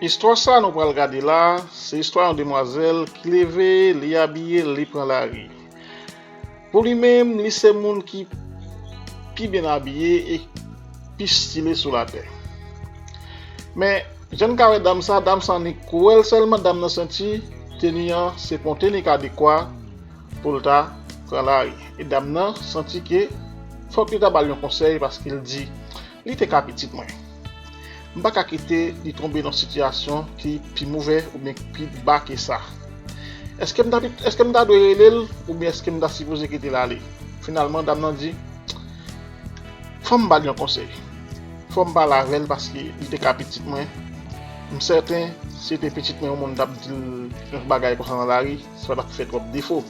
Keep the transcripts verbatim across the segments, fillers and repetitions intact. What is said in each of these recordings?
Istwa sa nou pral gade la, se istwa yon demwazèl ki leve, li abiye, li pran lari. Pou li menm, li se moun ki pi byen abiye e pi stile sou latè. Men, jan n ka wè dam sa, dam sa ni kwè l sèlman, dam nan santi teni an se pa yon teni k adekwa pou l ta pran lari. E dam nan santi ke fòk li ta ba l yon konsèy paske l di, li te ka pitit mwen. M pa ka kite li tonbe nan sitiyasyon ki pi move oubyen ki pi ba ke sa. Èske m ta, èske m ta dwe rele l oubyen èske m ta sipoze kite l ale? Finalman, dam nan di, fò m ba l yon konsèy. Fò m pale avè l paske li te ka pitit mwen. M sèten, si te pitit mwen, yon moun t ap di l yon bagay konsa nan lari, sa t ap fè twòp defo.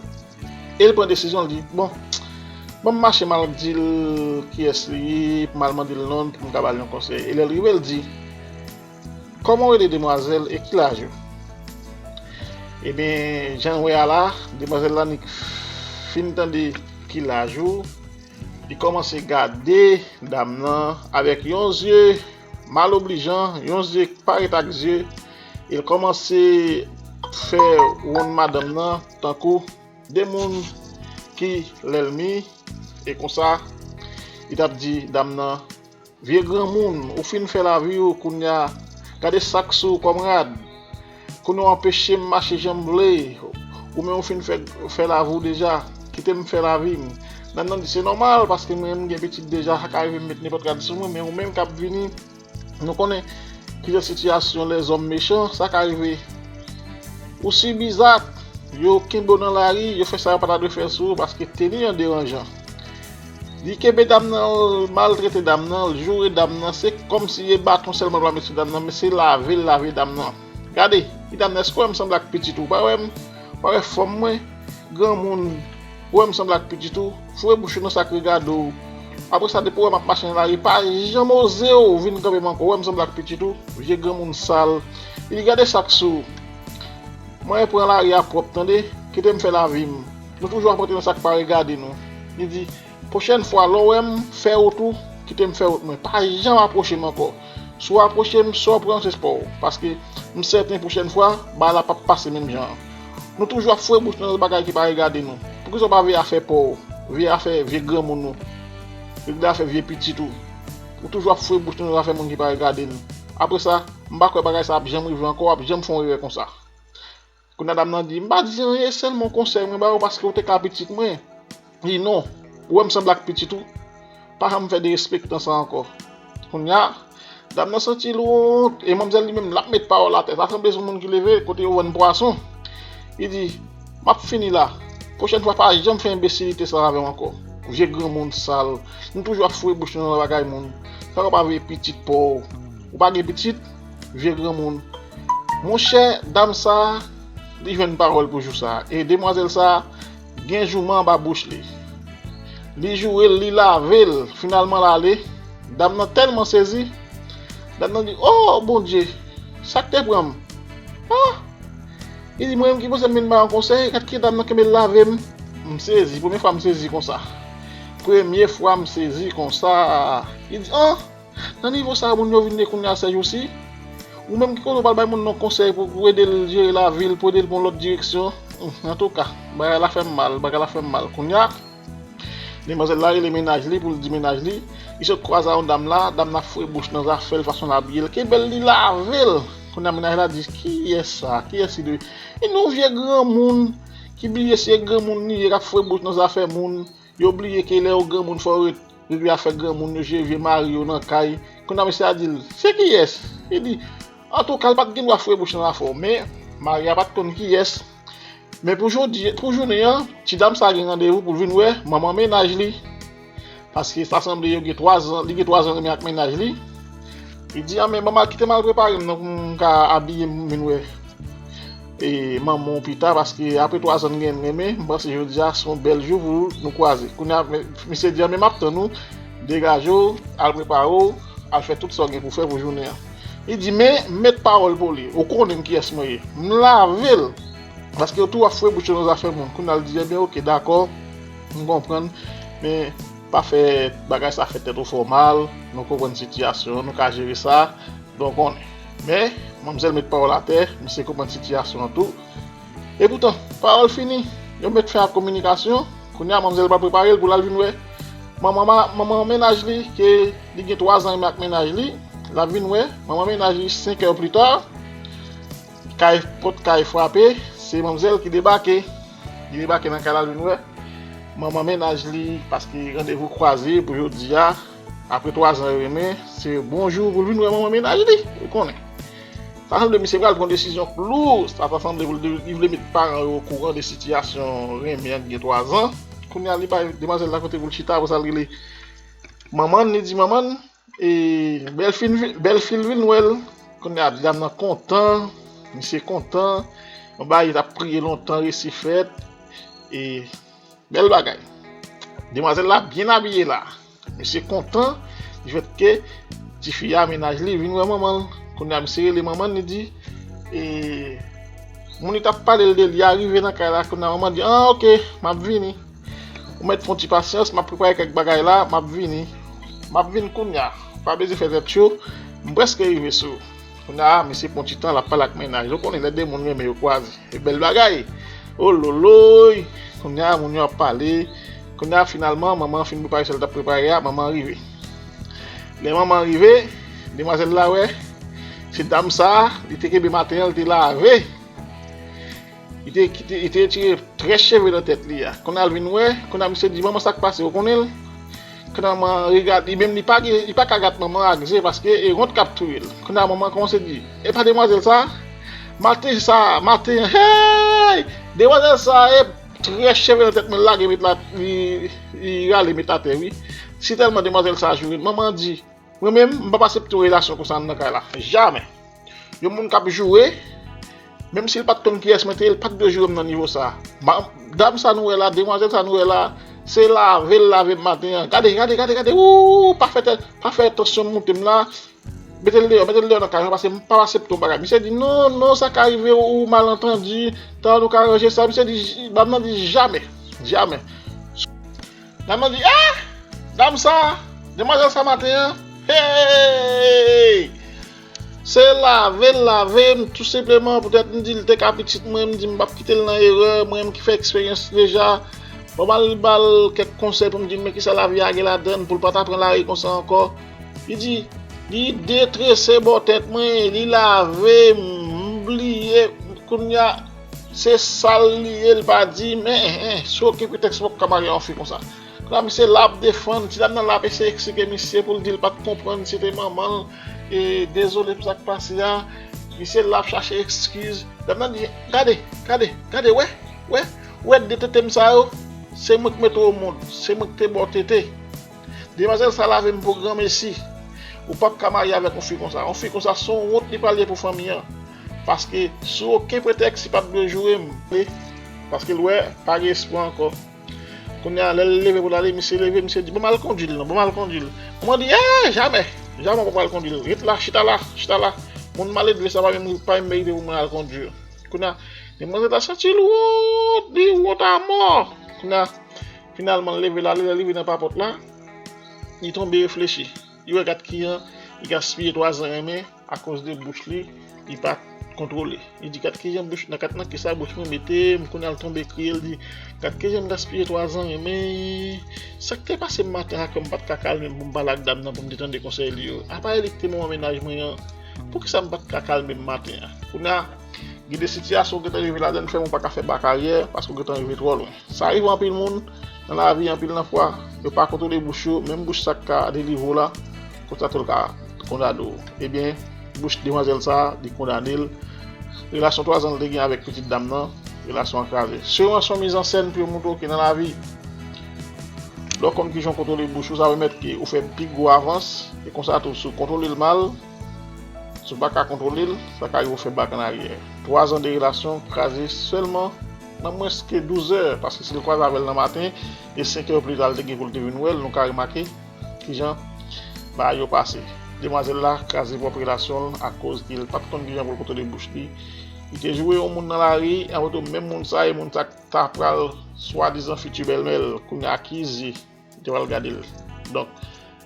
E l pran desizyon, l di, bon, ban m mache, m al di l kiyès li ye, pou m al mande l non l, pou m ka ba l yon konsèy. E lè l rive, l di, kòman w rele demwazèl e ki laj ou? Ebyen, jan n wè a la, demwazèl la ni fin tande ki laj ou, li kòmanse gade dam nan avèk yon zye maloblijan, yon zye k parèt ak zye, e l kòmanse fè wonn madanm nan tankou de moun ki lèlmi, e konsa, li t ap di dam nan, vye granmoun, ou fin fè lavi w, kounye a, gade sa k sou ou kòm rad. Kounye a w anpeche m mache jan m vle, ou menm ou fin fè, fè lavi w deja, kite m fè lavi m. Dam nan di, se nòmal, paske mwen menm m gen pitit deja, sa ka rive m met nenpòt rad sou mwen, men ou menm k ap vini, nou konnen kijan sitiyasyon lèzòm mechan, sa ka rive. Ou sibi zak, yo kenbe w nan lari, yo fè sa yo pa ta dwe fè sou ou, paske teni an deranjan. Li kenbe dam nan, l maltrete dam nan, l joure dam nan, se kòmsi e baton sèlman l pa met sou dam nan, men se lave l lave dam nan. Gade, di dam nan, èske w wè m sanble ak pitit ou? Ou pa wè m, ou pa wè fòm mwen? Granmoun, ou wè m sanble ak pitit ou? Foure bouch ou nan sa k regade w. Apre sa, depi w wè m ap mache nan lari, pa janm oze w vin kanpe m ankò. Ou wè m sanble ak pitit ou? Vye granmoun sal. Li di, gade sa k sou ou. Mwen pran lari a pwòp, tande? Kite m fè lavi m. Nou toujou ap rantre nan sa k pa regade nou. Li di, pwochèn fwa, lè w wè m fè wout ou, kite m fè wout mwen. Pa janm apwoche m ankò. Si w apwoche m, sa w pran se pa w. Paske m sèten pwochèn fwa, bagay la p ap pase menm jan an. Nou toujou ap foure bouch nan bagay ki pa regade nou. Poukisa w pa veye afè pa w, veye afè vye granmoun ou, regle afè vye pitit ou? Ou toujou ap foure bouch nan zafè moun ki pa regade nou. Apre sa, m pa kwè bagay sa ap janm rive ankò, w ap janm fè yon erè konsa. Kounye a dam nan di, m pa di anyen, sèlman yon konsèy mwen ba ou paske ou te ka pitit mwen. Li non, ou wè m sanble ak pitit ou, pa janm fè derespektan sa ankò. Kounye a, dam nan santi l wont, e manmzèl li menm, l ap met pawòl atè. Sa sanble se yon moun ki leve, kote yo vann pwason. Li di, m ap fini la. Pwochèn fwa, pa janm fè enbesilite sa avè m ankò. Vye granmoun sal. Nou toujou ap foure bouch nou nan bagay moun. Sa w pa veye pitit pa w. Ou pa gen pitit? Vye granmoun. Monchè, dam sa, li jwenn pawòl pou jou sa. E demwazèl sa, gen jouman anba bouch li. Li joure l, li lave l, finalman l ale. Dam nan tèlman sezi, dam nan di, o Bondye, sa k te pran m? Ah! Li di, mwen menm ki panse m vin ba yon konsèy, gad ki dam nan kenbe l lave m. M sezi, premye fwa m sezi konsa. Premye fwa m sezi konsa. Li di, an! Nan nivo sa a moun yo vin ye kounye a sèjousi, ou menm ki konnen w pral bay moun nan konsèy pou, pou ede l jere lavi l, pou ede l pran lòt direksyon. Antouka, bagay la fè m mal, bagay la fè m mal. Kounye a, demwazèl la rele mennaj li pou l di mennaj li, li sot kwaze a yon dam la, dam nan foure bouch nan zafè l, fason l abiye l, kenbe l, li lave l. Kounye a mennaj la di, kiyès sa? Kiyès li dwe? E yon vye granmoun ki bliye se granmoun li ye, k ap foure bouch nan zafè moun. Yo bliye ke lè yo granmoun fò yo ret regle afè granmoun yo, jere vye mari yo nan kay. Kounye a mesye a di l, se kiyès? Li di, antouka, l pa t gen dwa foure bouch nan zafè w, men mari a pa t konn kiyès. Men pou jodi, pou jounen an, ti dam sa gen randevou pou l vin wè manman mennaj li. Paske sa sanble yo gen twa zan, li gen twa zan renmen ak mennaj li. Li di, a men manman, kite m al prepare m non pou m ka abiye m vin wè e manman w pita, paske apre twa zan n gen renmen, m panse jodi a se yon bèl jou pou nou kwaze. Kounye a, men, misye di, a men m ap tann ou, degaje w, al prepare w, al fè tout sa w gen pou fè pou jounen an. Li di, men, m met pawòl pou li, ou konnen m kiyès mwen ye. M lave l, paske yo tou ap foure bouch yo nan zafè moun. Kounye a l di, ebyen, oke, dakò, m konprann, men pa fè bagay sa fè tèt ou fè w mal, nou konprann sitiyasyon an, nou ka jere sa, donk konnen. Men, Manmzèl met pawòl atè, misye konprann sitiyasyon an tou. Epoutan, pawòl fini, yo met fen ak kominikasyon. Kounye a, manmzèl pral prepare l pou l al vin wè manman, manman mennaj li, ke li gen twa zan menm ak mennaj li. L ap vin wè manman mennaj li senk è pli ta. Kay, pòt kay frape, se manmzèl ki debake. Li debake nan kay la, l vin wè manman mennaj li, paske randevou kwaze pou jodi a. Apre twa zan yo renmen, se bonjou pou l vin wè manman mennaj li. Ou konnen. Sa sanble misye pral pran desizyon k lou. Sa ta sanble pou l de-, li vle met paran yo okouran de sitiyasyon renmen an ki gen twa zan. Kounye a, li bay demwazèl la kote pou l chita, pou sa l rele manman, li di manman, e, bèlfi l vin, bèlfi l vin wè l. Kounye a, dam nan kontan, misye kontan. Yon bagay li t ap priye lontan resi fèt. E, bèl bagay. Demwazèl la byen abiye la. Misye kontan difèt ke tifi a, mennaj li, vin wè manman l. Kounye a, misye rele manman l, li di, e, moun li t ap pale l de li a rive nan kay la. Kounye a, manman di, an, oke, m ap vini. Ou mèt fè yon ti pasyans, m ap prepare kèk bagay la, m ap vini. M ap vin kounye a. Pa bezwen fè tèt cho, m prèske rive sou ou. Kounye a, misye pran ti tan, l ap pale ak mennaj. Ou konnen lè de moun renmen yo kwaze. E bèl bagay. Ololoy. Kounye a, moun yo ap pale. Kounye a, finalman, manman an fin prepare sa l t ap prepare a, manman an rive. Lè manman an rive, demwazèl la wè, se dam sa a, li te kenbe maten an, li te lave. Li te, li te, li te retire trè cheve nan tèt li a. Kounye a l vin wè, kounye a misye di, manman, sa k pase, ou konnen l? Kounye a manman regade, li menm li pa gen, li pa ka gad manman ak je paske e wont k ap touye l. Kounye a manman kòmanse di, e pa demwazèl sa? Maten sa, maten, hey! Demwazèl sa, e trè cheve nan tèt mwen, l lage met la, li, li rale met atè, wi. Si tèlman demwazèl sa joure l, manman di, mwen menm, m p ap aksepte yon relasyon konsa anndan kay la. Jamè. Yon moun k ap joure, menm si l pa t konn kiyès mwen te ye, l pa t dwe joure m nan nivo sa. Ma-, dam sa nou wè la, demwazèl sa nou wè la, se lave l lave m maten an. Gade, gade, gade, gade, ou, pa fè tèt, pa fè tansyon m moute m la. Mete l deyò, mete l deyò nan kay la, paske m p ap aksepte yon bagay. Misye di, non, non, sa ka rive, ou malantandi, tan nou ka ranje sa. Misye di, dam nan di, jamè, jamè. Dam nan di, ah! Dam sa, demwazèl sa maten an, hey! Se lave l lave m, tou senpleman, poutèt m di l te ka pitit mwen, m di m p ap kite l nan erè, mwen menm ki fè eksperyans deja. Bon, m al ba l kèk konsèy pou m di l, men kisa lavi a gen ladan l, pou l pa ta pran lari konsa ankò. Li di, li detrese bò tèt mwen, li lave m, m bliye, kounye a, se sal li ye, l pa di, men, eh, eh, sou okenn pretèks m p ap ka marye a yon fi konsa. Kounye a, misye la ap defann, ti dam nan la ap eseye eksplike misye pou l di l pa t konprann, se te manman l, e dezole pou sa k pase a. Misye la ap chache ekskiz. Dam nan di, gade, gade, gade, wè, wè, wè de tete m sa yo, se mwen k mete w o mond, se mwen k te ba w tete. Demwazèl sa lave m pou granmesi. Ou p ap ka marye avèk yon fi konsa. Yon fi konsa se yon wont li pral ye pou fanmi an. Paske sou okenn pretèks li pa t dwe joure m. Paske l wè pa gen espwa ankò. Kounye a, lè l leve pou l ale, misye leve, misye di, ban m al kondui l non, ban m al kondui l. Manman di, eh, jamè, jamè w p ap al kondui l. Ret la, chita la, chita la. Moun maledve sa pa menm, pa menm merite pou mwen al kondui. Kounye a, demwazèl la santi l wont, li wont amò. Kounye a, finalman, l leve l ale, lè l rive nan papòt la, li tonbe reflechi. Li wè gad kijan li gaspiye twa zan renmen akoz de bouch li, li pa kontwole. Li di, gad kijan bouch, nan kat nan kisa bouch mwen mete m, kounye a l tonbe kriye, l di, gad kijan m gaspiye twa zan renmen. Sa k te pase m maten an ke m pa t ka kalme m pou m pale ak dam nan pou m te tande konsèy li yo? Apa e li ki te manman mennaj mwen an? Poukisa m pa t ka kalme m maten an? Kounye a, gen de sitiyasyon ou gentan rive ladan l fè w pa ka fè ba karyè paske w gentan rive twò lwen. Sa rive anpil moun nan lavi, anpil nan fwa, yo pa kontwole bouch yo, menm bouch sa k ka delivre w la, konsa tou l ka kondane w. Ebyen, bouch demwazèl sa a, li kondane l. Relasyon twa zan l te gen avèk pitit dam nan, relasyon an kraze. Sirman se yon mizansèn pou yo montre w ke nan lavi, lè w konn kijan w kontwole bouch ou, sa pèmèt ke ou fè pi gwo avans, e konsa tou, si w kontwole l mal, si w pa ka kontwole l, sa ka rive w fè bak an aryè. Twa zan de relasyon kraze sèlman nan mwens ke douz è, paske si l kwaze avè l nan maten, e senk è pli ta l te gen pou l te vin wè l, nou ka remake kijan bagay yo pase. Demwazèl la kraze pwòp relasyon l akoz ke l pa t konn kijan pou l kontwole bouch li. Li te joure yon moun nan lari, apre tou menm moun sa, e moun sa ta pral swadizan fiti bèlmè l, kounye a ki zye li te pral gade l. Donk,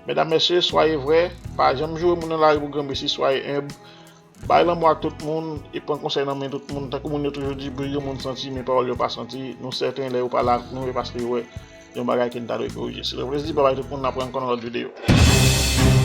medam, mesye, swaye vrè, pa janm joure moun nan lari pou granmesi, swaye enb. Bay lanmou ak tout moun e pran konsèy nan men tout moun. Tankou moun yo toujou di, bri yon moun santi, men pawòl yo pa santi. Nou sèten, lè yo pale ak nou, e paske yo wè yon bagay ke n ta dwe korije. Se te yon plezi, babay tout moun, n ap wè ankò nan lòt videyo.